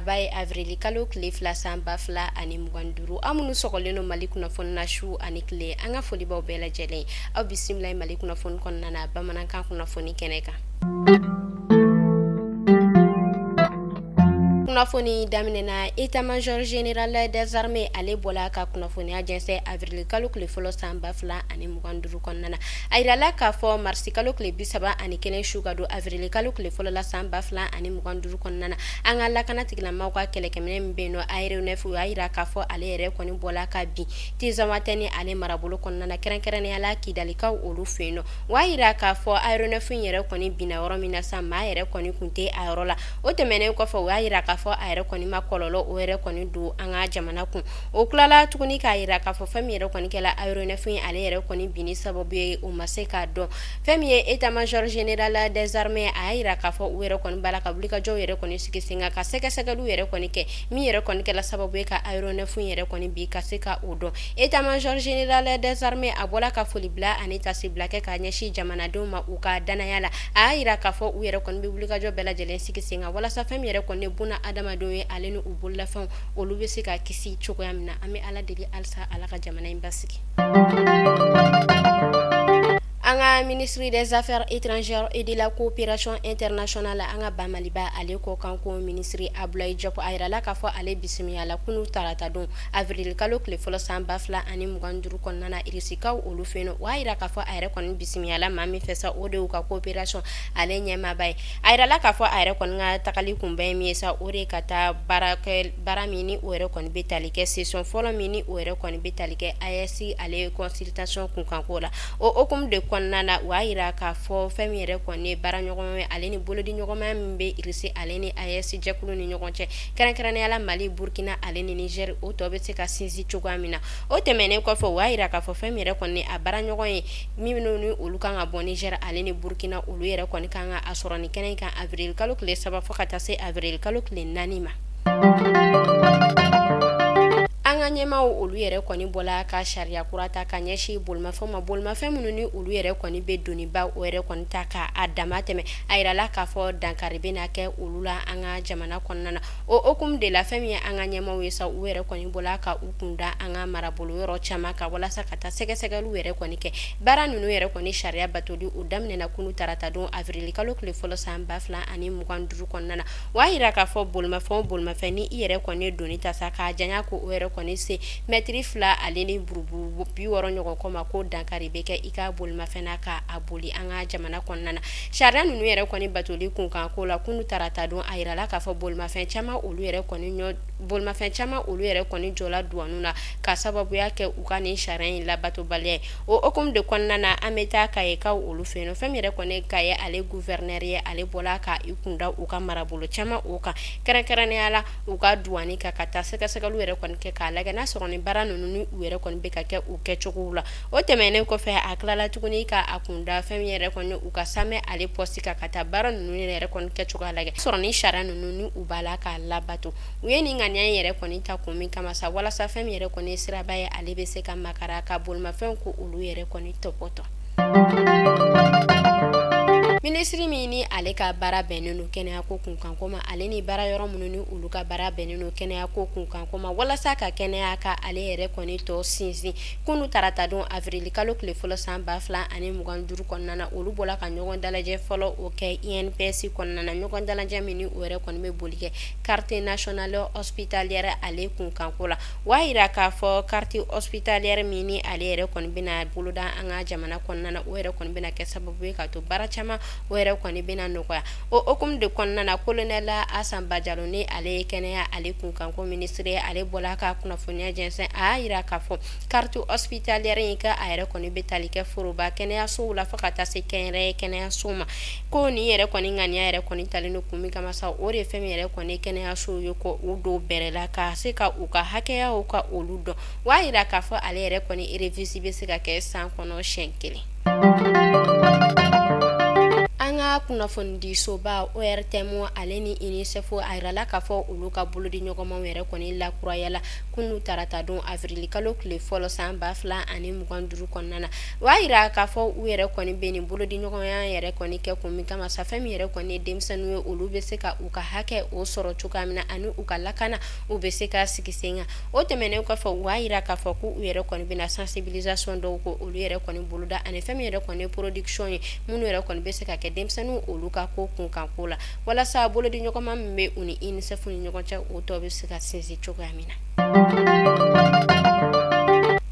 Araba ye avril kalo tile 2 san 2025. Aw minnu sɔgɔlen don Mali kunnafoni na su ani tile, an ka foli b'aw bɛɛ lajɛlen. Aw bisimila Mali kunnafoni kɔnɔna na bamanankan kunnafoni kɛnɛ kan. Kunnafoni daminɛna état-major général des armées ale bɔla ka kunnafoniya jɛnsɛn avril kalo tile fɔlɔ san 2025 kɔnɔna na. A yirala k'a fɔ marisi kalo tile 31 su ka don avril kalo tile fɔlɔ la san 2025 kɔnɔna na, an ka lakana tigilamaaw ka kɛlɛkɛminɛn min bɛ yen nɔ aéronef, u y'a yira k'a fɔ ale yɛrɛ kɔni bɔla ka bin Tinzawatɛni ale marabolo kɔnɔna na, kɛrɛnkɛrɛnnenya la Kidalikaw olu fɛ yen nɔ. U y'a yira k'a fɔ aéronef in yɛrɛ kɔni binna yɔrɔ min na sa, maa yɛrɛ kɔni kun tɛ a yɔrɔ la. O tɛmɛnen kɔfɛ, u y'a yira k'a fɔ a yɛrɛ kɔni ma kɔlɔlɔ o yɛrɛ kɔni don an ka jamana kun. O tilala tuguni k'a yira k'a fɔ fɛn min yɛrɛ kɔni kɛla aéronef in ale yɛrɛ kɔni binni sababu ye, o ma se k'a dɔn. Fɛn min ye état-major général des armées, a y'a yira k'a fɔ u yɛrɛ kɔni b'a la ka wulikajɔw yɛrɛ kɔni sigi sen kan, ka sɛgɛsɛgɛliw yɛrɛ kɔni kɛ, min yɛrɛ kɔni kɛla sababu ye ka aéronef in yɛrɛ kɔni bin, ka se ka o dɔn. État-major général des armées a bɔla ka foli bila ani tasibila kɛ ka ɲɛsin jamanadenw ma u ka danaya la. A y'a yira k'a fɔ u yɛrɛ kɔni bɛ wulikajɔ bɛɛ lajɛlen sigi sen kan walasa fɛn min yɛrɛ kɔni buna adamadenw ye, ale ni u bololafɛnw, olu bɛ se ka kisi cogoya min na. An bɛ Ala deli halisa, Ala ka jamana in basigi. An ka ministre des Affaires étrangères et de la coopération internationale, an ka ba Maliba ale kɔkanko ministre Abdoulaye Diop, a yirala k'a fɔ ale bisimilala kunu tarata don avril kalo tile fɔlɔ san 2025 kɔnɔna na Irisikaw olu fɛ yen. O y'a yira k'a fɔ a yɛrɛ kɔni bisimilala maa min fɛ sa, o de y'u ka coopération ale ɲɛmaaba ye. A yirala k'a fɔ a yɛrɛ kɔni ka tagali kunba ye min ye sa, o de ka taa baara min ni o yɛrɛ kɔni bɛ tali kɛ session fɔlɔ min ni o yɛrɛ kɔni bɛ tali kɛ AES ale consultation kunkanko la. O hukumu de kɔnɔna na, u y'a yira k'a fɔ fɛn min yɛrɛ kɔni ye baara ɲɔgɔn ye, ale ni bolodi ɲɔgɔnmaya min bɛ Irisi ale ni AES jɛkulu ni ɲɔgɔn cɛ, kɛrɛnkɛrɛnnenya la Mali, Burkina ale ni Niger, o tɔ bɛ se ka sinsin cogoya min na. O tɛmɛnen kɔfɛ, u y'a yira k'a fɔ fɛn min yɛrɛ kɔni a baara ɲɔgɔn ye minnu ni olu kan ka bɔ Niger ale ni Burkina, olu yɛrɛ kɔni kan ka a sɔrɔ nin kɛnɛ kan avril kalo tile 3 fo ka taa se avril kalo tile 4 ma. An ka ɲɛmaaw olu yɛrɛ kɔni bɔla ka sariya kura ta ka ɲɛsin bolimafɛnw ma, bolimafɛn minnu ni olu yɛrɛ kɔni bɛ doniba o yɛrɛ kɔni ta k'a dama tɛmɛ. A yirala k'a fɔ dankari bɛna kɛ olu la an ka jamana kɔnɔna na. O hukumu de la, fɛn min ye an ka ɲɛmaaw ye sa, u yɛrɛ kɔni bɔla ka u kunda an ka marabolo yɔrɔ caman kan walasa ka taa sɛgɛsɛgɛliw yɛrɛ kɔni kɛ. Baara ninnu yɛrɛ kɔni sariya batoli, o daminɛna kunu tarata don avril kalo tile fɔlɔ san 2025 kɔnɔna na. O y'a yira k'a fɔ bolimafɛn o bolimafɛn ni i yɛrɛ kɔni ye doni ta sa k'a janya ko o yɛrɛ kɔni se mɛtiri 2 ale ni buruburu 60 ɲɔgɔn kɔ ma, ko dankari bɛ kɛ i ka bolimafɛn na k'a boli an ka jamana kɔnɔna na. Sariya ninnu yɛrɛ kɔni batoli kunkan ko la kunu tarata don, a yirala k'a fɔ bolimafɛn caman olu yɛrɛ kɔni jɔla duwanu na ka sababuya kɛ u ka nin sariya in labatobaliya ye. O hukumu de kɔnɔna na, an bɛ taa Kayekaw olu fɛ yen. Fɛn min yɛrɛ kɔni Kaye ale gouverneur ye, ale bɔla ka i kunda u ka marabolo caman o kan, kɛrɛnkɛrɛnnenya la u ka duwani kan, ka taa sɛgɛsɛgɛliw yɛrɛ kɔni kɛ k'a lajɛ n'a sɔrɔ ni baara ninnu ni u yɛrɛ kɔni bɛ ka kɛ u kɛcogow la. O tɛmɛnen kɔfɛ, a tilala tuguni ka a kunda fɛn min yɛrɛ kɔni u ka Samɛ ale poste kan, ka taa baara ninnu yɛrɛ kɔni kɛcogoya lajɛ sɔrɔ ni sariya ninnu ni u b'a la k'a labato. U ye nin ŋaniya in yɛrɛ kɔni ta kun min kama sa, walasa fɛn min yɛrɛ kɔni siraba ye, ale bɛ se ka makara ka bolimafɛnw ko olu yɛrɛ kɔni tɔpɔtɔ. Minisiri min ni ale ka baara bɛnnen don kɛnɛyako kunkanko ma, ale ni baara yɔrɔ minnu ni olu ka baara bɛnnen don kɛnɛyako kunkanko ma, walasa ka kɛnɛya ka ale yɛrɛ kɔni tɔ sinsin, kunu tarata don avril kalo tile fɔlɔ san 2025 kɔnɔna na, olu bɔla ka ɲɔgɔn dalajɛ fɔlɔ o kɛ INPS kɔnɔna na, ɲɔgɔn dalajɛ min ni o yɛrɛ kɔni bɛ boli kɛ carte nationale hospitalière ale kunkanko la. O y'a yira k'a fɔ carte hospitalière min ni ale yɛrɛ kɔni bɛna boloda an ka jamana kɔnɔna na, o yɛrɛ kɔni bɛna kɛ sababu ye ka to baara caman o yɛrɛ kɔni bɛna nɔgɔya. O hukumu de kɔnɔna na, colonel Asan Bajalo ni ale ye kɛnɛya ale kunkanko minisiri ye, ale bɔla ka kunnafoniya jɛnsɛn. A y'a yira k'a fɔ carte hospitalière in ka a yɛrɛ kɔni bɛ tali kɛ foroba kɛnɛyasow la fo ka taa se kɛnyɛrɛye kɛnɛyasow ma, ko nin yɛrɛ kɔni ŋaniya yɛrɛ kɔni talen don kun min kama sa, o de ye fɛn min yɛrɛ kɔni kɛnɛyasow ye ko u don bɛrɛ la ka se ka u ka hakɛyaw ka olu dɔn. O y'a yira k'a fɔ ale yɛrɛ kɔni révision bɛ se ka kɛ san kɔnɔ siɲɛ kelen. An ka An ka kunnafonidisoba ORTM ale ni UNICEF, a yirala k'a fɔ olu ka bolodiɲɔgɔnmaw yɛrɛ kɔni lakurayala kunun taratadon avril kalo tile fɔlɔ san 2025 kɔnɔna na. O y'a yira k'a fɔ u yɛrɛ kɔni bɛ nin bolodiɲɔgɔnya yɛrɛ kɔni kɛ kun min kama sa, fɛn min yɛrɛ kɔni ye denmisɛnninw ye, olu bɛ se ka u ka hakɛ o sɔrɔ cogoya min na ani u ka lakana u bɛ se ka sigi sen kan. O tɛmɛnen kɔfɛ, u y'a yira k'a fɔ ko u yɛrɛ kɔni bɛna sensibilisation dɔw ko olu yɛrɛ kɔni boloda ani fɛn min yɛrɛ kɔni ye production ye, minnu yɛrɛ kɔni bɛ se ka kɛ denmisɛnninw olu ka ko kunkanko la, walasa bolodiɲɔgɔnma min bɛ u ni UNICEF ni ɲɔgɔn cɛ, o tɔ bɛ se ka sinsin cogoya min na.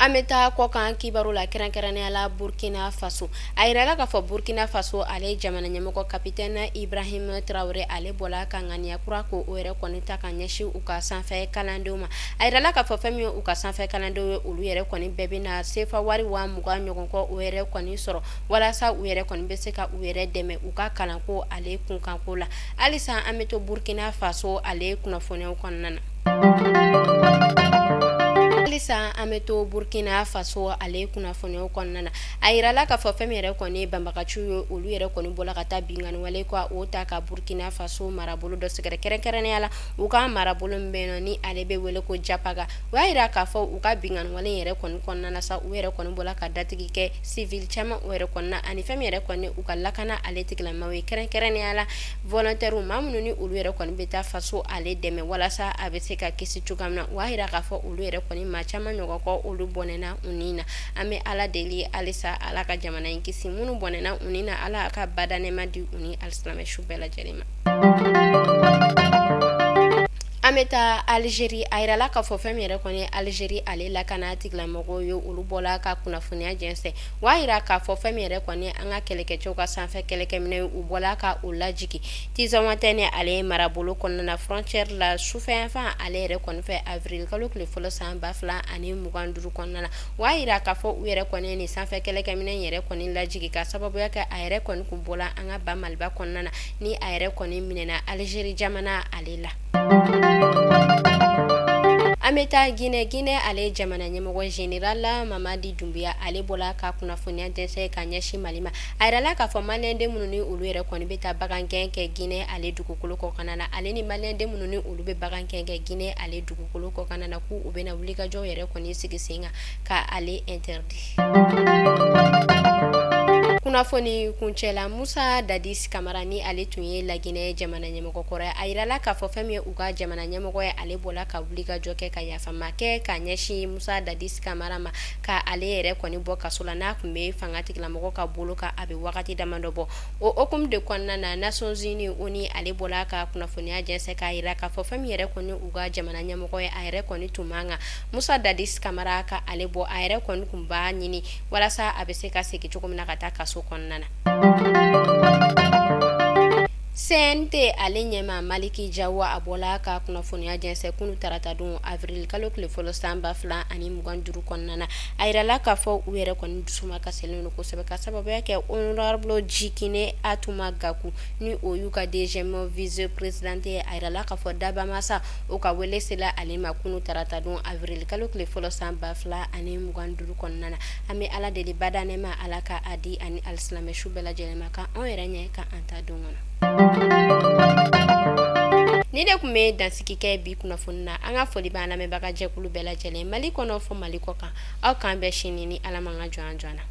An bɛ taa kɔkan kibaru la, kɛrɛnkɛrɛnnenya la Burkina Faso. A yirala k'a fɔ Burkina Faso ale jamana ɲɛmɔgɔ capitaine Ibrahim Traoré, ale bɔla ka ŋaniya kura ko o yɛrɛ kɔni ta ka ɲɛsin u ka sanfɛ kalandenw ma. A yirala k'a fɔ fɛn min ye u ka sanfɛ kalandenw ye, olu yɛrɛ kɔni bɛɛ bɛna sefa wari 20,000 ɲɔgɔn kɔ o yɛrɛ kɔni sɔrɔ, walasa u yɛrɛ kɔni bɛ se ka u yɛrɛ dɛmɛ u ka kalanko ale kunkanko la. Halisa an bɛ to Burkina Faso ale kunnafoniyaw kɔnɔna na. Halisa an bɛ to Burkina Faso ale kunnafoniyaw kɔnɔna na. A yirala k'a fɔ fɛn min yɛrɛ kɔni ye banbagaciw ye, olu yɛrɛ kɔni bɔla ka taa binkanni wale ka o ta ka Burkina Faso marabolo dɔ sɛgɛrɛ, kɛrɛnkɛrɛnnenya la u ka marabolo min bɛ yen nɔ ni ale bɛ wele ko Diapaga. U y'a yira k'a fɔ u ka binkanni wale yɛrɛ kɔni kɔnɔna na sa, u yɛrɛ kɔni bɔla ka datigi kɛ civil caman o yɛrɛ kɔni na, ani fɛn min yɛrɛ kɔni u ka lakana ale tigilamaw ye, kɛrɛnkɛrɛnnenya la volontaires, maa minnu ni olu yɛrɛ kɔni bɛ taa faso ale dɛmɛ walasa a bɛ se ka kisi cogoya min na. U y'a yira k'a fɔ olu yɛrɛ kɔni maa caman ɲɔgɔn kɔ olu bɔnɛna u ni na. An bɛ Ala deli halisa Ala ka jamana in kisi. Minnu bɔnɛna u ni na, Ala ka bada nɛɛma di u ni alisilamɛ su bɛɛ lajɛlen ma. An bɛ taa Algérie. A yirala k'a fɔ fɛn min yɛrɛ kɔni ye Algérie ale lakana tigilamɔgɔw ye, olu bɔla ka kunnafoniya jɛnsɛn. U y'a yira k'a fɔ fɛn min yɛrɛ kɔni an ka kɛlɛkɛcɛw ka sanfɛ kɛlɛkɛminɛ, u bɔla ka o lajigin Tinzawatɛn ale marabolo kɔnɔna na, frontière la, sufɛyanfan ale yɛrɛ kɔni fɛ, avril kalo tile fɔlɔ san 2025 kɔnɔna na. U y'a yira k'a fɔ u yɛrɛ kɔni nin sanfɛ kɛlɛkɛminɛ yɛrɛ kɔni lajigin ka sababuya kɛ a yɛrɛ kɔni kun bɔla an ka ba Maliba kɔnɔna na, ni a yɛrɛ kɔni minɛna Algérie jamana ale la. An bɛ taa Guinée. Guinée ale jamana ɲɛmɔgɔ général Mamadi Doumbouya, ale bɔla ka kunnafoniya jɛnsɛn ka ɲɛsin Mali ma. A yirala k'a fɔ maliyɛnden minnu ni olu yɛrɛ kɔni bɛ taa bagangɛn kɛ Guinée ale dugukolo kɔkanna na, ale ni maliyɛnden minnu ni olu bɛ bagangɛn kɛ Guinée ale dugukolo kɔkanna na, k'u u bɛna wulikajɔ yɛrɛ kɔni sigi sen kan ka ale interdit. Kunnafoni kuncɛla, Musa Dadis Kamara, ni ale tun ye Laginɛ jamana ɲɛmɔgɔ kɔrɔ ye, a yirala k'a fɔ fɛn min ye u ka jamana ɲɛmɔgɔ ye, ale bɔla ka wulikajɔ kɛ ka yafama kɛ ka ɲɛsin Musa Dadis Kamara ma, ka ale yɛrɛ kɔni bɔ kaso la n'a tun bɛ fanga tigilamɔgɔ ka bolo kan a bɛ wagati damadɔ bɔ. O hukumu de kɔnɔna na, Nations Unies, ONU, ale bɔla ka kunnafoniya jɛnsɛn k'a yira k'a fɔ fɛn min yɛrɛ kɔni u ka jamana ɲɛmɔgɔ ye, a yɛrɛ kɔni tun man kan Musa Dadis Kamara ka ale bɔ. A yɛrɛ kɔni tun b'a ɲini walasa a bɛ se ka segin cogo min na ka taa kaso kɔnɔna na. CNT ale ɲɛmaa Maliki Jawo, a bɔla ka kunnafoniya jɛnsɛn kunu taratadon avril kalo tile fɔlɔ san 2025 kɔnɔna na. A yirala k'a fɔ u yɛrɛ kɔni dusuma kasilen don kosɛbɛ ka sababuya kɛ honorable Djikine Atuma Gaku, ni o y'u ka deuxième vice président ye. A yirala k'a fɔ dabamasa o ka wele sela ale ma kunu taratadon avril kalo tile fɔlɔ san 2025 kɔnɔna na. An bɛ Ala deli bada nɛɛma, Ala ka a di ani alisilamɛ su bɛɛ lajɛlen ma, ka anw yɛrɛ ɲɛ ka an ta don kɔnɔ. Nin de tun bɛ dansigi kɛ bi kunnafoni na. An ka foli b'an lamɛnbaga jɛkulu bɛɛ lajɛlen, Mali kɔnɔ fɔ Mali kɔ kan. Aw k'an bɛn sini ni Ala ma ka jɔn jɔn na.